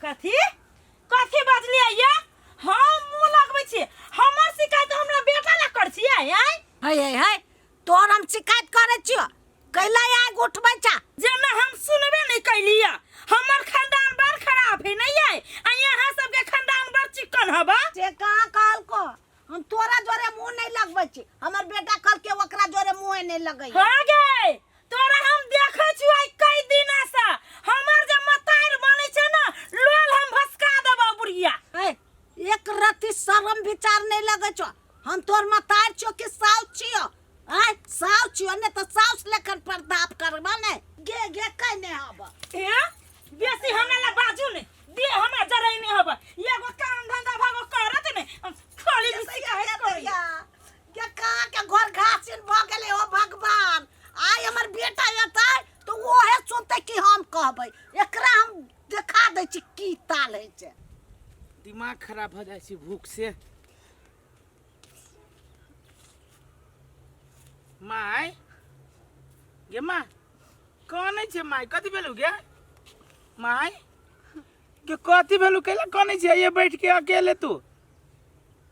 कथी कथी बजलियै ये? हम मुँह लगबै छी, हमर शिकायत हमरा बेटा ला कर छियै? आँय है है है, तोर हम शिकायत करै छियो, कैला आग उठबै छा? जेना हम सुनबे नहीं कैलियै। हमर खानदान बड़ खराब है नहीं ये, आ यहाँ सबके खानदान बड़ चिकन हबा। से कहाँ कहलको? हम तोरा जोरे मुंह नहीं लगबै छी, हमर बेटा कहलके ओकरा जोरे मुंह नहीं लगै। हाँ गे, तोरा हम देखै छियो आइ कई दिना से, हमर जे मतार बनै छै ना, लोल हम भसका देबौ बुढ़िया। ए, एक रत्ती शरम विचार नहीं लगै छौ? हम तोर मतार छियो कि साउस छियो? आय साउस छियो ने तऽ साउस लेखन प्रताप करबा ने गे गे कहने हब। ए बेसी हमरा ला बाजू ने दे, हमरा जरै ने हब, एगो काम धंधा भागो करत ने, खाली भी शिकायत करैया। गे कहाँ के घर घासिन भऽ गेलै? ओ भगवान, आइ हमर बेटा एतै तऽ ओहे सुनतै कि हम कहबै? एकरा हम देखा दै छी की ताल होइ छै। दिमाग खराब भऽ जाइ छै भूख से। माय गे माँ, कनै छै माय? कथी भेलौ गे माय? गे कथी भेलौ? कैला कनै छै ये बैठ के अकेले? तू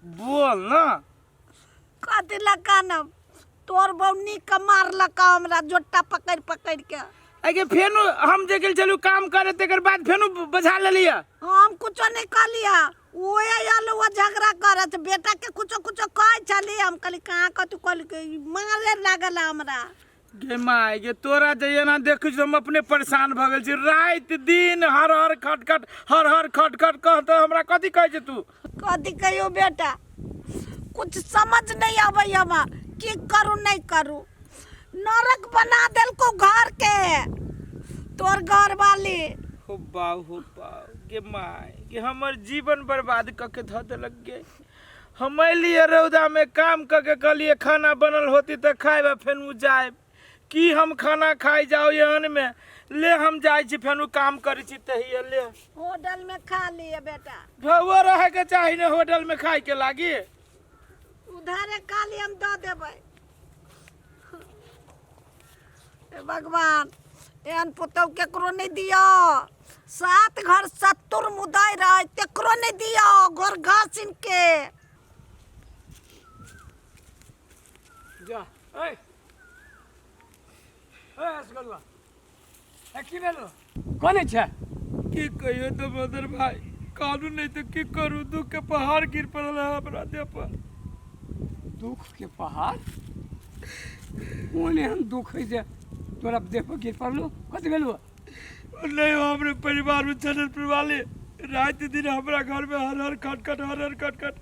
बोल न। कथी लए कानब? तोर बहू नीक के मारलक हमरा जोट्टा पकड़ि पकड़ि के। अगे फेनु हम जे गेल छलू काम करे, तेकर बाद फेनु बझा लेलियै? हम कुछो नहीं कहलियै, ओहे आयल वो झगड़ा करत, बेटा के कुछो कुछो कहै छली। हम कहली कहाँ कथू कहली, मारे लागल हमरा। गे माय गे, तोरा जे एना देखै छी हम अपने परेशान भऽ गेल छी। राति दिन हर हर खट खट हर हर खट खट कहते हमरा कथी कहै छै तू? कथी कहियो बेटा, कुछ समझ नहीं आबै हमरा, की करू नहीं करू। नरक बना देलको घर के तोर घर वाली। हो बाऊ हो बाऊ, गे माय गे, हमर जीवन बर्बाद कऽ के धऽ देलक गे। हम अलियै रौदा में काम कऽ के, कहलियै खाना बनल होती तऽ खायब आ फेनु जायब। की हम खाना खाइ जाउ एहन में? ले हम जाइ छी, फेनु काम करै छी तहिये ले। होटल में खा लिए बेटा। भौओ रहे के चाही ने होटल में खाय के लागी। उधारे खा लिए, हम दऽ देबै। हे भगवान, एहन पुतहु केकरो नहि दिअ। सात घर सत्तुर मुदाइ रहै तेकरो नहि दिअ, घर घासिन के। जा ए ए असगरुआ, ए की भेलो? कोने छै? की कहियो तो मदर भाई, कानू नहीं तो की करू, दुख के पहाड़ गिर पड़ल है हमरा देह पर। दुख के पहाड़? कोन एहन दुख है जे तोरा देह पर गिर पड़लो? कथी भेलो? नहीं हो, हमरे परिवार में चलल प्रवाली रात दिन हमरा घर में हर हर खट खट हर हर खट खट,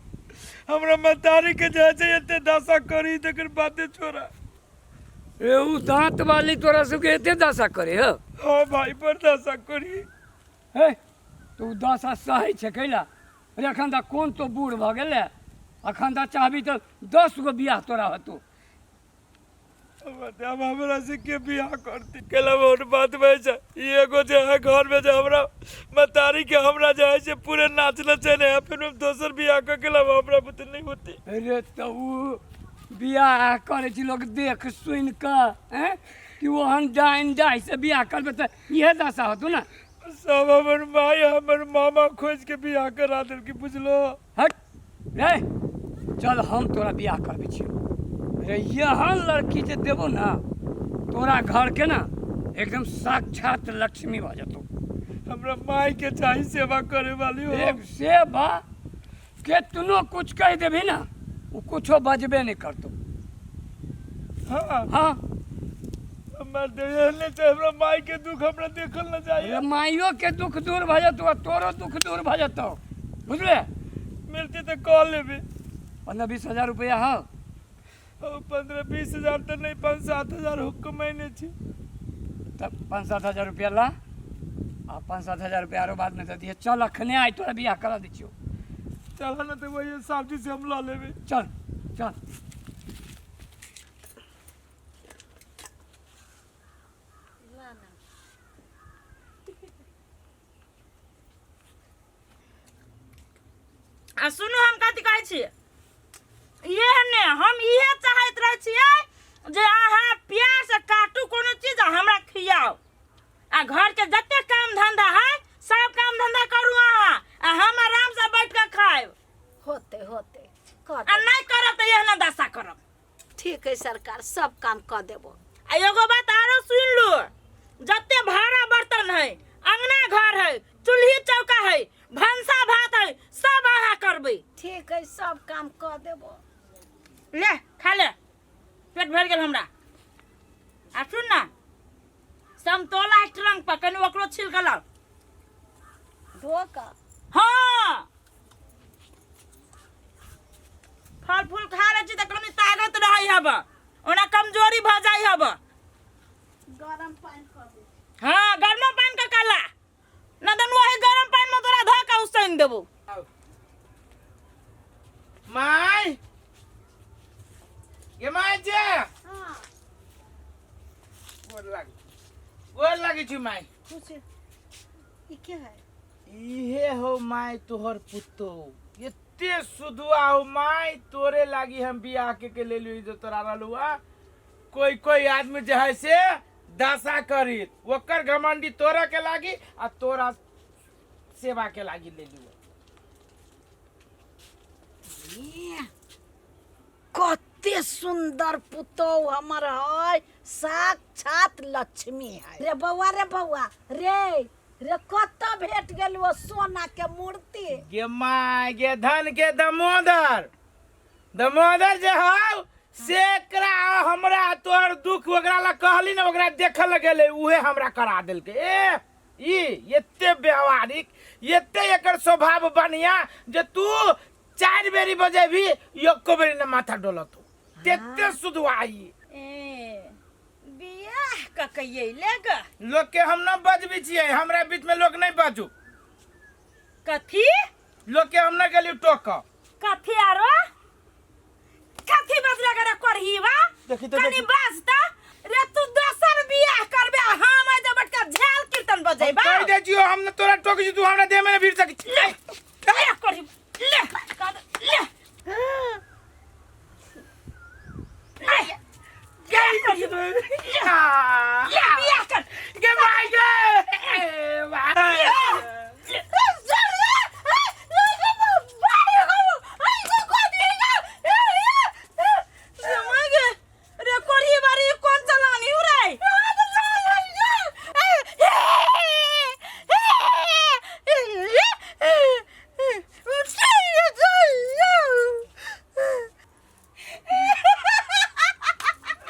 हमरा मतारी के जे छै एते दशा करी तकर बाते छोड़ा। ए उ दांत वाली तोरा सबके एते दशा करे हो? हाँ भाई, बड़ दशा करी। हे तो उ दशा सहै छै कैला? अरे अखन तऽ कोन तो बूढ़ भऽ गेलै, अखन तऽ चाहबी तऽ 10 गो बियाह तोरा हेतौ। अब हमरा से के बियाह करती? केला बहुत बात भए छै, ई एगो जे है घर में जे हमरा मतारी के हमरा जे है से पूरे नाच नचेने है, फिर हम दोसर बियाह कर के लाब हमरा बुते नहीं होती। अरे तऽ उ बियाह करै छै लोक देख सुनि कऽ, हैं कि ओहन डाइन डाइ से बियाह करबै तऽ इहे दशा होतौ ने। सब हमर माय हमर मामा खोज के बियाह करा देलकी, बुझलो। हट रे, चल हम तोरा बियाह करबै छियौ। रे एहन लड़की जे देबौ ने तोरा घर के ना एकदम साक्षात लक्ष्मी भऽ जेतौ। हमरा माय के चाही सेवा करे वाली हो। एक सेवा केतनो कुछ कहि देबही ना ओ कुछो बजबे नहीं करतौ। हाँ। हाँ। हमर देह नहीं छै, हमरा माय के दुख हमरा देखल न जाय। रे माइयो के दुख दूर भऽ जेतौ आ तोरो दुख दूर भऽ जेतौ, बुझले? मिलती तऽ कऽ लेबे। 15-20 हजार रुपया हौ? 15-20 हजार तऽ नहीं, 5-7 हजार हो कमैने छी। तब 5-7 हजार रुपया ला आ 5-7 हजार रुपया आरो बाद में दे दिहे। चल अखने आइ तोरा बियाह करा दै छियौ। चल ना तऽ वही साहब जी से हम ला लेबे। चल चल। आ सुनू, हम कथी कहै छी, इहे ने हम इहे चाहैत रहै छियै जे अहाँ प्यार से काटू कोनो चीज आ हमरा खियाउ, आ घर के जते काम धंधा है सब काम धंधा करू होतै कऽ आ देबो। नहीं करब तऽ एहना दशा करब। ठीक है सरकार, सब काम कऽ देबो। आ एगो बात आरो सुन लू, जते भाड़ा बर्तन है, अंगना घर है, चूल्ही चौका है, भनसा भात है, सब अहाँ करबै। ठीक है, सब काम कऽ देबो। ले खा ले, पेट भरि गेल हमरा। आ सुन ना, समतोला है ट्रंक पर, कनि ओकरो छिल के लाउ। धो कऽ? हाँ, फल फूल खा लै छी तऽ कनि ताकत रहै हब, ओना कमजोरी भऽ जाइ हब। गरम पानि कऽ दे। हाँ, गरमो पानि के काला न तन वही गरम पानि में तोरा धऽ के उसैन देबो। माय गे, माय जे। हाँ। गोर लागे, गोर लागे छी माय। खुश। ई के है? इहे हो माय तोहर पुतो, एते सुधुआ हो माय, तोरे लागी हम बियाह के लेलियो। जो तोरा रहलुआ कोई कोई आदमी जे है से दशा करी, ओकर घमंडी तोरा के लागी आ तोरा सेवा के लागी ले लियो। कते सुंदर पुतोह हमर है, साक्षात लक्ष्मी है। रे बौआ, रे बौआ, रे रे, कतऽ भेट गेल वो सोना के मूर्ति? गे my गे, धन के दमोदर, दमोदर जे हौ से एकरा हमरा तोहर दुख ओकरा ला कहली ने, ओकरा देखऽ लगेलै, उहे हमरा करा देलकै। ए ई एते व्यवहारिक, एते एकर स्वभाव बढ़िया जे तू 4 बेरी बजेबी एको बेरी न माथा डोलतो, तेते सुधवाई। ए बियाह कऽ के अयले ग? लोग के हम न बजबी छियै, हमरा बीच में लोग नहीं बाजू। कथी? लोग के हम न गेली टोक। कथी आरो कथी बजला गे रे करहीवा? देखी तो कनी देखी। बाजता रे, तू दोसर बियाह करबे आ हम आइ बैठ के झाल कीर्तन बजेबा? कह दे छियो हम न तोरा टोक छी, तू हमरा देह में न भिड़ सकै छी। ले ले करही, ले कर, ले ले ले करही, ले बियाह कर। गे my गे, ए my.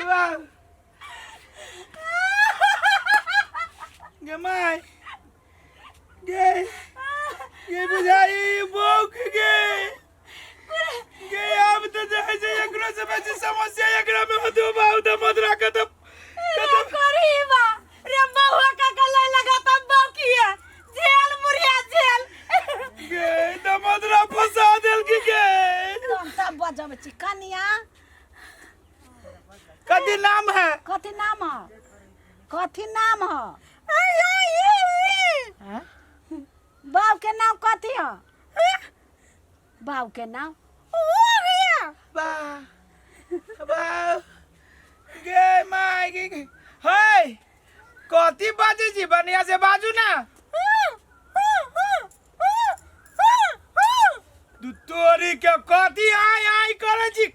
वाह। गे my गे, गे बुझाई बौक गे, गे आब तऽ जे है से एकरो से बेसी समस्या एकरा में होतो। बाबू तऽ मदरा कतम कतम। गे तऽ मदरा फंसा देलकी गे। तहन तऽ बजबै छी कनिया। कथी नाम है? कथी नाम है? कथी नाम है बाप के? नाम कथी है बाप के नाम? बा बा गे my गे गे। है कथी बाजै छी? बढ़िया से बाजू ना। तू तोरी के कथी आय आय करै छी?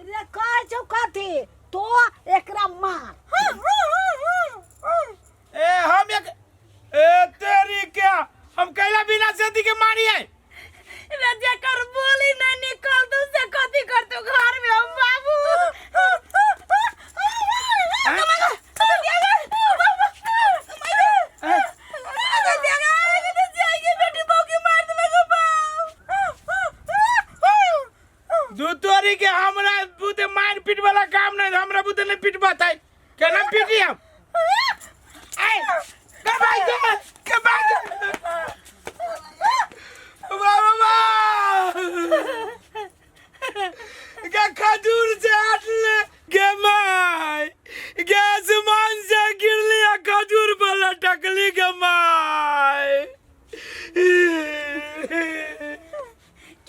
रे कहै छौ कथी तो एकरा मार। ए हम एक ए तेरी के हम कैला बिना सेती के मारिए? रे जेकर बोली नहीं निकल तू से कथी कर तू घर में हम बाबू। दू तोरी के हमरा बुते मार पीट वाला काम नहीं, हमरा बुते नहीं पीट बताई, केना पीटी हम? आय के भाई के भाई के वाह वाह वाह के खजूर से आटले गे माय गे, आसमान से गिरली आ खजूर पर लटकली गे माय।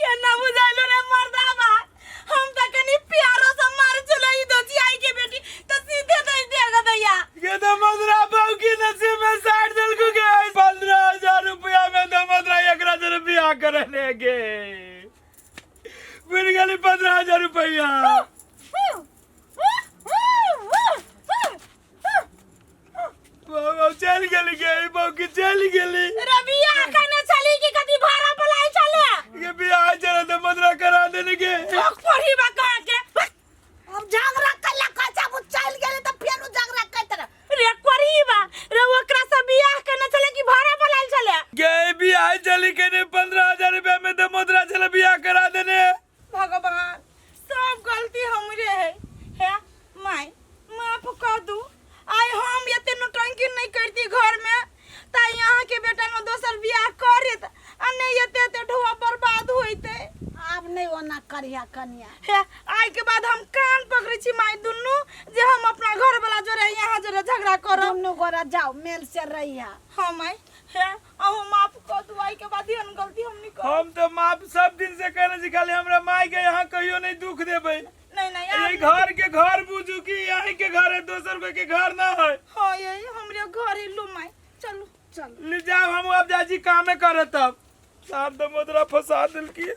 केना बुझाइलो रे मर्दाबा, हम त कनी प्यारो से मार चले ई दोची आई के बेटी त सीधे दे देगा दैया। गे तो मदरा। चली गेली। रे बियाह करने छली कि कथी भाड़ा पर लाइ छले? ये बियाह चला तो मदरा करा देने के। ठोक पड़ी बा कहाँ के। अब झगड़ा कैला कहै छै, आब ओ चलि गेलै तऽ फेर ओ झगड़ा करैत रह। रे कोरीबा रे, ओकरा से बियाह करने छले कि भाड़ा पर लाइल छले? गे बियाह चली के ने 15,000 रुपया में तो मुद्रा चला बियाह करा देने। भगवान, सब गलती हमरे है। हे माय, माफ कर दू। आइ हम एते नौटंकी नहीं करती घर में ता यहाँ के बेटा ने दोसर बियाह करत आ नहीं एते एते ढोआ बर्बाद होइते। आब नहि ओना करिया कनिया। हे आइ के बाद हम कान पकड़ै छी माय दुनू, जे हम अपना घर वाला जोरे यहाँ जोरे झगड़ा करब। दुनू गोरा जाओ, मेल से रहिया। हाँ माय, हे अहूँ माफ कर दू, आइ के बाद एहन गलती हम नहीं करब। हम तो माफ सब दिन से कहने छी, खाली हमरा माय के यहाँ कहियो नहीं दुख देबै। नहीं नहीं, ये घर के घर बुझू कि यहीं के घर है, दोसर कोई के घर ना है। हाँ, ये हमरे घर है। लो माय, चलो चलो ले जाओ, हम अब जाजी कामे करे तब साहब तो मुद्रा फंसा दिल की।